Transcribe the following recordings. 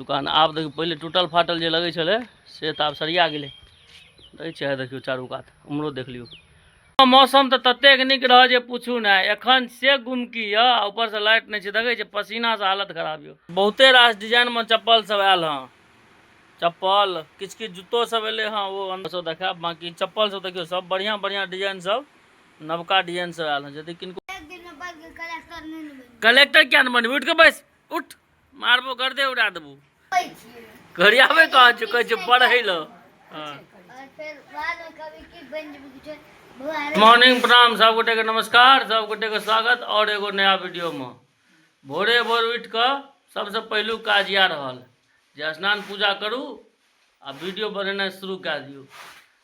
दुकान आब देखियौ पहिले टूटल फाटल जे लगै छलै से तऽ आब सरिया गेलै। देखै छियै, देखियौ चारू कात उम्हरो देख लियौ। मौसम तऽ ततेक नीक रहै जे पूछू नहि, एखन से गुमकी यऽ आ ऊपरसँ लाइट नहि छै, देखै छियै पसीनासँ हालत खराब यऽ। बहुते रास डिजाइनमे चप्पल सब आयल हँ, चप्पल किछु किछु जूतो सब एलै हँ, ओ अन्दर सब देखायब। बाँकी चप्पल सब देखियौ सब बढ़िआँ बढ़िआँ डिजाइन सब, नवका डिजाइन सब आयल हँ। यदि किनको कलेक्टर किया नहि बनबी, उठि कऽ बैस, उठ, मारबो गर्दे उड़ा देबो। गरियाबै कहाँ छै, कहै छै पढ़ै लए। हँ मॉर्निंग, प्रणाम सब गोटे के, नमस्कार सब गोटे के, स्वागत और एगो नया वीडियो में। भोरे भोर उठि कऽ सबसँ पहिलुक काज इएह रहल जे स्नान पूजा करू आ वीडियो बनेनाइ शुरू कए दियौ।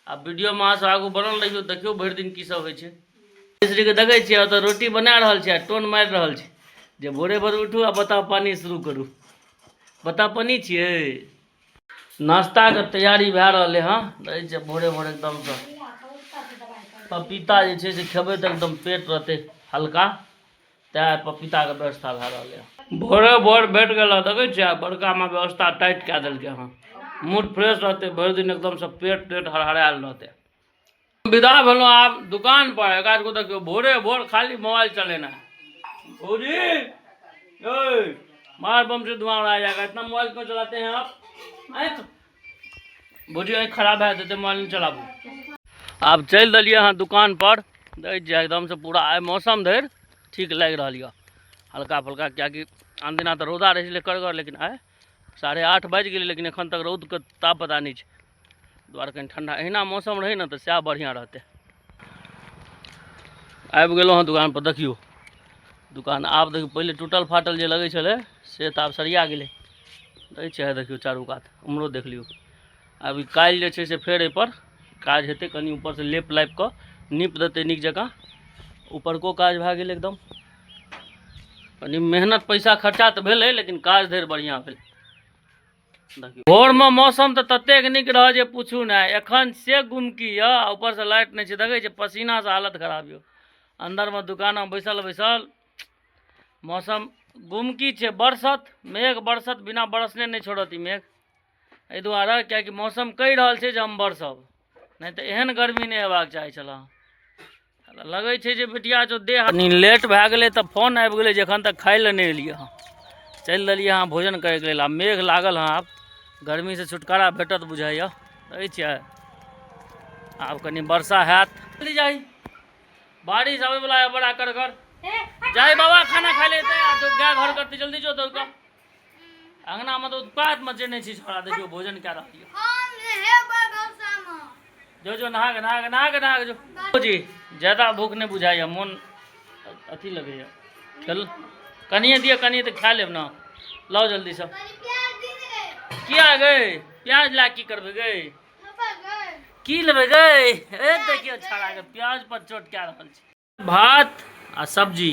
आ वीडियोमे अहाँ सब आगू बनल रहियौ, देखियौ भरि दिन की सब होइ छै। स्त्रीके देखै छियै ओतऽ रोटी बना रहल छै आ टोन मारि रहल छै जे भोरे भोर उठू आ बताउ पानी शुरू करू। बताउ पानी छियै। नाश्ताके तैयारी भए रहलै हँ। देखै छियै भोरे भोर एकदमसँ पपीता जे छै से खेबै तऽ एकदम पेट रहतै हल्का, तैँ पपीताके व्यवस्था भए रहलै हँ। भोरे भोर भेट गेल हँ, देखै छियै बड़का माँ व्यवस्था टाइट कए देलकै हँ। मूड फ्रेश रहतै भरि दिन, एकदमसँ पेट तेट हरहरायल रहतै। विदा भेलहुँ आब दुकान पर। एक आध गो देखियौ भोरे भोर खाली मोबाइल चलेना। भौजी ए मार बम से धुआं उड़ाया जाएगा, इतना मोबाइल क्यों चलाते हैं आप? भौजी आँखि खराब भए जेतै, मोबाइल नहि चलाबू। आब चलि देलियै अहाँ दुकान पर। देखै छियै एकदमसँ पूरा आइ मौसम धरि ठीक लागि रहल यऽ, हल्का फुल्का, किएकि आन दिना तऽ रौदा रहै छलै कड़गर, लेकिन आइ 8:30 बाजि गेलै लेकिन एखन तक रौदके ताप पता नहि छै, दुआरे कनि ठण्डा। एहिना मौसम रहै ने तऽ सएह बढ़िआँ रहतै। आबि गेलहुँ हँ दुकानपर। देखियौ दुकान आब देखियौ पहिले टूटल फाटल जे लगै छलै से तऽ आब सरिया गेलै। देखै छियै, देखियौ चारू कात उम्हरो देख लियौ। आब ई काल्हि जे छै से फेर एहिपर काज हेतै, कनि ऊपरसँ लेप लापि कऽ नीप देतै नीक जकाँ। ऊपरको काज भए गेल एकदम। कनि मेहनत पैसा खर्चा तऽ भेलै लेकिन काज धरि बढ़िआँ भेल। देखियौ भोरमे मौसम तऽ ततेक नीक रहै जे पूछू नहि, एखन से गुमकी यऽ आ ऊपरसँ लाइट नहि छै, देखै छियै पसीनासँ हालत खराब यऽ। अन्दरमे दुकानमे बैसल बैसल मौसम गुमकी छै, बरसत मेघ, बरसत बिना बरसने नहि छोड़त ई मेघ। एहि दुआरे किएकि मौसम कहि रहल छै जे हम बरसब, नहि तऽ एहन गर्मी नहि हेबाक चाही छलए। लगै छै जे बेटिया जो देह कनि लेट भए गेलै तऽ फोन आबि गेलै जे एखन तक खाइ लए नहि एलियै हँ। चलि देलियै हँ भोजन करैके लेल। आ मेघ लागल हँ, आब गर्मीसँ छुटकारा भेटत बुझाइए। देखै छियै आब कनि वर्षा हैत। जल्दी जाही, बारिश आबै वाला है बड़ा करगर। जाही बाबा खाना खाइ ले एतै, गाय घर करतै, जल्दी जो दौड़ कऽ अंगना में। तऽ उत्पात मचेने छी छोड़ा। देखियौ भोजन कए रहल यऽ। जो जो नहा के, नहा के, नहा के, नहा के जो। जी ज्यादा भूख नहि बुझाइए, मोन अथी लगैए। चल कनिए दिअ, कनिए तऽ खा लेब ने। लाउ जल्दीसँ। किया गै, प्याज ला की करबै गै? की लेबै गै? ए देखियौ छाड़ा के प्याज पर चोट कए रहल छै। भात आ सब्जी,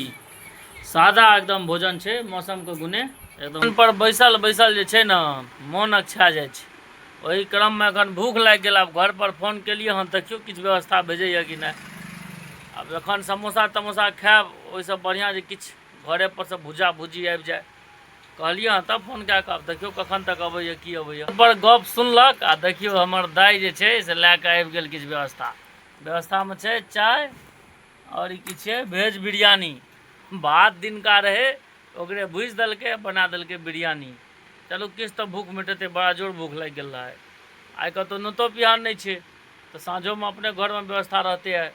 सादा एकदम भोजन छै। मौसमके गुने एकदम पर बैसल बैसल जे छै ने मोन अकछा जाइ छै। ओहि क्रममे एखन भूख लागि गेल। आब घर पर फोन केलियै हँ, देखियौ किछु व्यवस्था भेजैए कि नहि। आब एखन समोसा तमोसा खायब, ओहिसँ बढ़िआँ जे किछु घरे पर से भुजा भुजी आबि जाय। कहलियै हँ तब फोन कए कऽ, आब देखियौ कखन तक अबैए की अबैए। पर गप सुनलक आ देखियौ हमर दाइ जे छै से लए कऽ आबि गेल किछु व्यवस्था। व्यवस्थामे छै चाय आओर ई की छियै, भेज बिरयानी। भात दिनका रहै, ओकरे भुजि देलकै, बना देलकै बिरयानी। चलू किछु तऽ भूख मिटेतै, बड़ा जोर भूख लागि गेल रहै। आइ कतहु नोतो पिहान नहि छै तऽ साँझोमे अपने घरमे व्यवस्था रहतै। आइ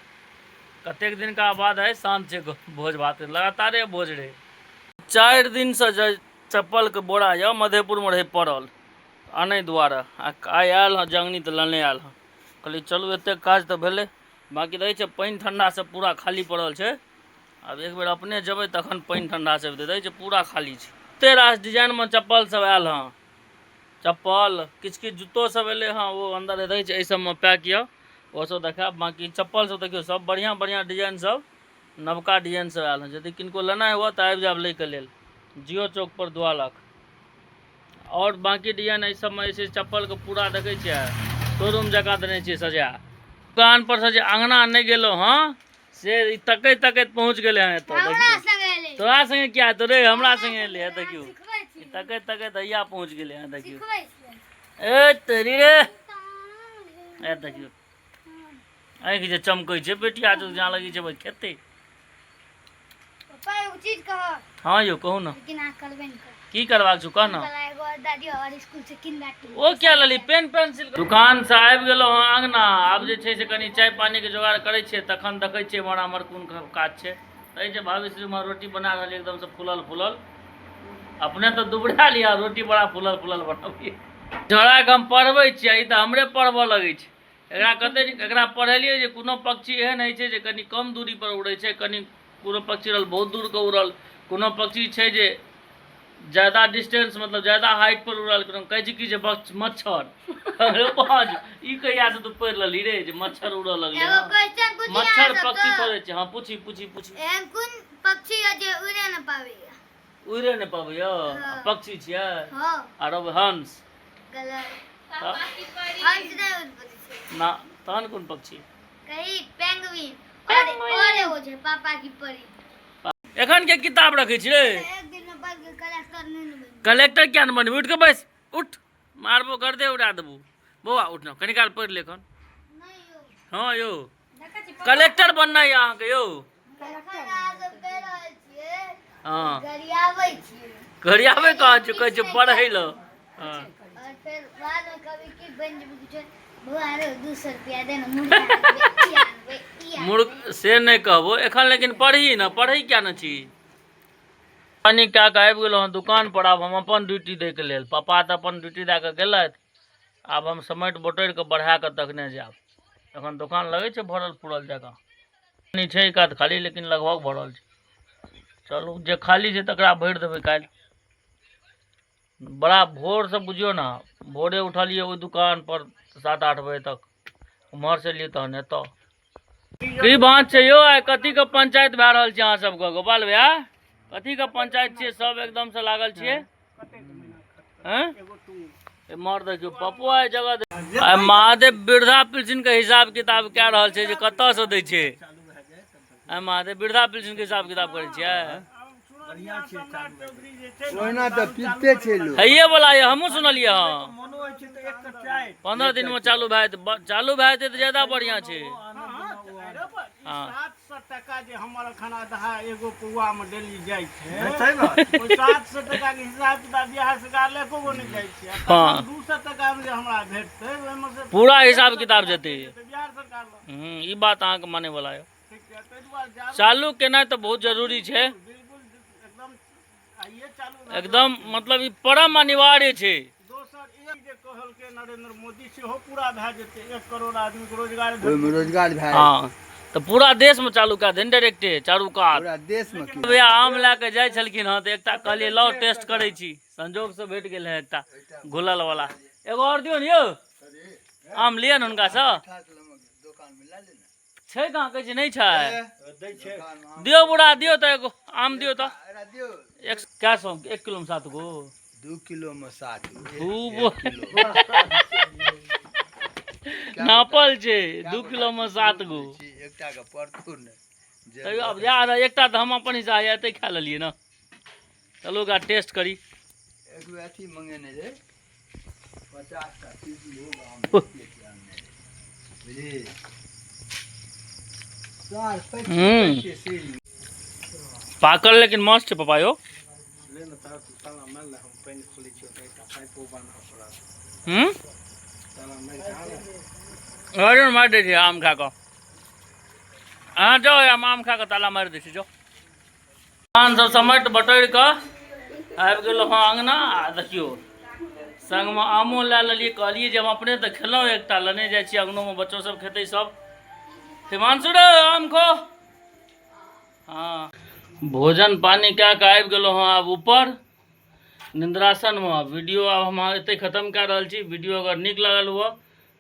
कतेक दिनका बाद आइ साँझ छै भोज भात, लगातारे भोज रहै। 4 दिनसँ जे चप्पलके बोरा यऽ मधेपुरमे रहै पड़ल आनै दुआरे, आ आइ आयल हँ जंगनी तऽ लेने आयल हँ। कहलियै चलू एतेक काज तऽ भेलै। बाँकी रहै छै पानि ठण्डासँ पूरा खाली पड़ल छै। आब एक बेर अपने जेबै तखन पानि ठण्डासँ अबितै। देखै छियै पूरा खाली छै। एते रास डिजाइनमे चप्पल सब आयल हँ, चप्पल किछु किछु जूतो सब एलै हँ, ओ अन्दर रहै छै एहि सबमे पैक यऽ, ओ सब देखायब। बाँकी चप्पल सब देखियौ सब बढ़िआँ बढ़िआँ डिजाइन सब, नवका डिजाइन सब आयल हँ। यदि किनको लेनाइ हुए तऽ आबि जायब लैके लेल जियो चौक पर 2 लाख। आओर बाँकी डिजाइन एहि सबमे जे छै चप्पलके पूरा देखै छियै शोरूम जकाँ देने छियै सजा। दुकान पर से जे अङ्गना नहि गेलहुँ हँ से ई तकैत तकैत पहुँच गेलै हँ एतऽ। हमरा देखियौ संगे एलै। तोरा संगे किया एतौ रे, हमरा संगे एलै हँ। देखियौ सिखबै छी। तकैत तकैत हैया पहुँच गेलै हँ। देखियौ, ए तेरी रे, ए देखियौ आँखि जे चमकै छै बेटिया जो जहाँ लगै छै खेतै। पापा, एगो चीज कह। हँ यौ, कहू ने। लेकिन अहाँ करबे नहि कर। की करबाक छौ, कह ने। एगो दादी और स्कूल से किन बाटी। ओ क्या लेली पेन पेंसिल? दुकान से आबि गेलहुँ हँ अङ्गना। आब जे छै से कनि चाय पानीके जोगाड़ करै छियै, तखन देखै छियै एम्हर आम्हर कोन काज छै। एहि जे भाभी उम्हर रोटी बना रहल एकदमसँ फूलल फूलल, अपने तऽ दुबरायल यऽ, रोटी बड़ा फूलल फूलल बनाबियै। झोड़ाके हम पढ़बै छियै, ई तऽ हमरे पढ़बऽ लगै छै। एकरा कते एकरा पढ़ेलियै जे कोनो पक्षी एहन होइ छै जे कनि कम दूरी पर उड़ै छै, कनि कोनो पक्षी रहल बहुत दूरके उड़ल, कोनो पक्षी छै जे ज्यादा डिस्टेंस मतलब ज्यादा हाइट पर उड़ल। कोनो कहै छै कि जे मच्छर। अरे बाज, ई कहिया से तू पढ़ि लेलही रे जे मच्छर उड़ऽ लगलै? एगो क्वेश्चन पूछी। मच्छर पक्षी थोड़े छै। हँ, पूछी पूछी पूछी। एहन कोन पक्षी है जे उड़े न पाबैया? उड़े नहि पबैया? हँ। पक्षी छियै? हँ। आरो हंस? गलत। तऽ हंस नहि उड़ पाबै छै। ना, तहन कोन पक्षी? कही पेंगुइन और एगो छै पापा की परी। एखन के किताब रखै छी रे? एक दिन में पढ़ के कलेक्टर नहीं न बनी। कलेक्टर किया ने बनबी? उठि कऽ बैस, उठ, मारबो गर्दे उड़ा देबू। बौआ, उठ ने, कनी काल पढ़ि ले एखन। नहीं यौ। हँ यौ, कलेक्टर बननाइ यऽ अहाँके यौ? एखन अहाँ सब कहि रहल छियै। हँ। गरियाबै छियै। गरियाबै कहाँ छियै? कहै छियै पढ़ै लए। हँ। और फिर बाद में कभी की बन जेबै कुछो, बौआ रे, 200 रुपया दे ने, मुर्गा आनबै, ई आनबै, ई आनबै। मूर्ख से नहि कहबो एखन, लेकिन पढ़ही ने, पढ़ै किया ने छी? पानी कए कऽ आबि गेलहुँ हँ दुकान पर। आब हम अपन ड्यूटी दैके लेल, पापा तऽ अपन ड्यूटी दए कऽ गेलथि, आब हम समेट बटोरि कऽ बढ़ा कऽ तखने जायब। एखन दोकान लगै छै भरल पुरल जकाँ। नहि छै एक आध खाली, लेकिन लगभग भरल छै। चलू, जे खाली छै तकरा भरि देबै काल्हि। बड़ा भोरसँ बुझियौ ने, भोरे उठलियै ओहि दुकान पर 7-8 बजे तक, उम्हरसँ एलियै तहन एतऽ। की बात छै यौ, आइ कथीके पंचायत भए रहल छै अहाँ सबके? गोपाल भैया, कथीके पंचायत छियै? सब एकदमसँ लागल छियै। हैं, एम्हर देखियौ, पप्पो आइ जगह आइ महादेव वृद्धा पेंशन के हिसाब किताब कए रहल छै जे कतऽसँ दै छै। आइ महादेव वृद्धा पेंशन के हिसाब किताब करै छियै? ओहिना तऽ पीबते छै लोक। हैये वाला ये, हमहूँ सुनलियै। हँ, 15 दिनमे चालू भए जेतै, चालू भए जेतै तऽ ज्यादा बढ़िआँ छै। हँ। 700 टका जे हमर एखन आधा एगो पौआ मे डेली जाइ छै, ओहि 700 टका के हिसाब किताब बिहार सरकार लए एको गो नहि जाइ छै। 200 टका मे जे हमरा भेटतै, ओहिमे से पूरा हिसाब किताब जेतै बिहार सरकार लग। ई बात अहाँके मानै वाला यऽ। ठीक छै, ताहि दुआरे चालू केनाइ तऽ बहुत जरूरी छै। बिल्कुल, एकदम आइए चालू। एकदम, मतलब ई परम अनिवार्य छै। दोसर एक जे कहलकै नरेंद्र मोदी, सेहो पूरा भए जेतै, 1 करोड़ आदमीके रोजगार भेटतै। ओहिमे रोजगार भए हँ, तऽ पूरा देशमे चालू कए देन डायरेक्टे चारू कात। पूरा देशमे की। भैया आम लए कऽ जाइ छलखिन हँ तऽ एकटा कहलियै लाउ टेस्ट करै छी। संजोगसँ भेट गेल है एकटा घुलल वाला। एगो आओर दियौ ने यौ, आम लिअ ने हुनकासँ। दोकानमे लए ले ने। छै कहाँ? कहै छै नहि छै। दोकानमे। दियौ बूढ़ा, दियौ तऽ एगो आम दियौ तऽ। एकरा दियौ। एक कै सौ? 1 किलोमे सात गो? 2 किलोमे सात गो। खूब। 1 किलो। नापल छै, 2 किलोमे सात गो। एकटा के पड़तौ ने जे। तैयो आब जा रहा एकटा तऽ हम अपन हिसाब एतै खा लेलियै ने। चलू, ओकरा टेस्ट करी। एक बेर अथी मंगेने रहै, 50 टा कृष्णभोग आम आनने रहै, बुझली? सार 25 25 सीढ़ी। पाकल लेकिन मस्त छै पापा यौ। ले ने तार, ताला मारि ले, हम पानि खोलै छियै, ओतऽ एकटा पाइपो बान्हऽ पड़त। ताला मारि कऽ आ ने। अरे, मारि दै छै आम खा कऽ। अहाँ जाउ, हम आम खा कऽ ताला मारि दै छी, जाउ। सामान सब समेट बटोरि कऽ आबि गेलहुँ हँ अङ्गना। आ देखियौ, संगमे आमो लए लेलियै। कहलियै जे हम अपने तऽ खेलहुँ, एकटा लेने जाइ छी अङ्गनोमे, बच्चो सब खेतै सब। हिमांशु रे, आम खो। हँ, भोजन पानी कए कऽ आबि गेलहुँ हँ आब ऊपर निद्रासनमे। वीडियो आब हम एतै खतम कए रहल छी। वीडियो अगर नीक लागल हुए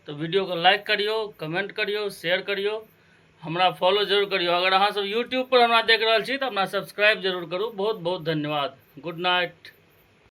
तऽ वीडियोके लाइक करियौ, कमेंट करियौ, शेयर करियौ, हमरा फॉलो जरूर करियौ। अगर अहाँ सब यूट्यूब पर हमरा देख रहल छी तऽ हमरा सब्सक्राइब जरूर करू। बहुत बहुत धन्यवाद। Good night.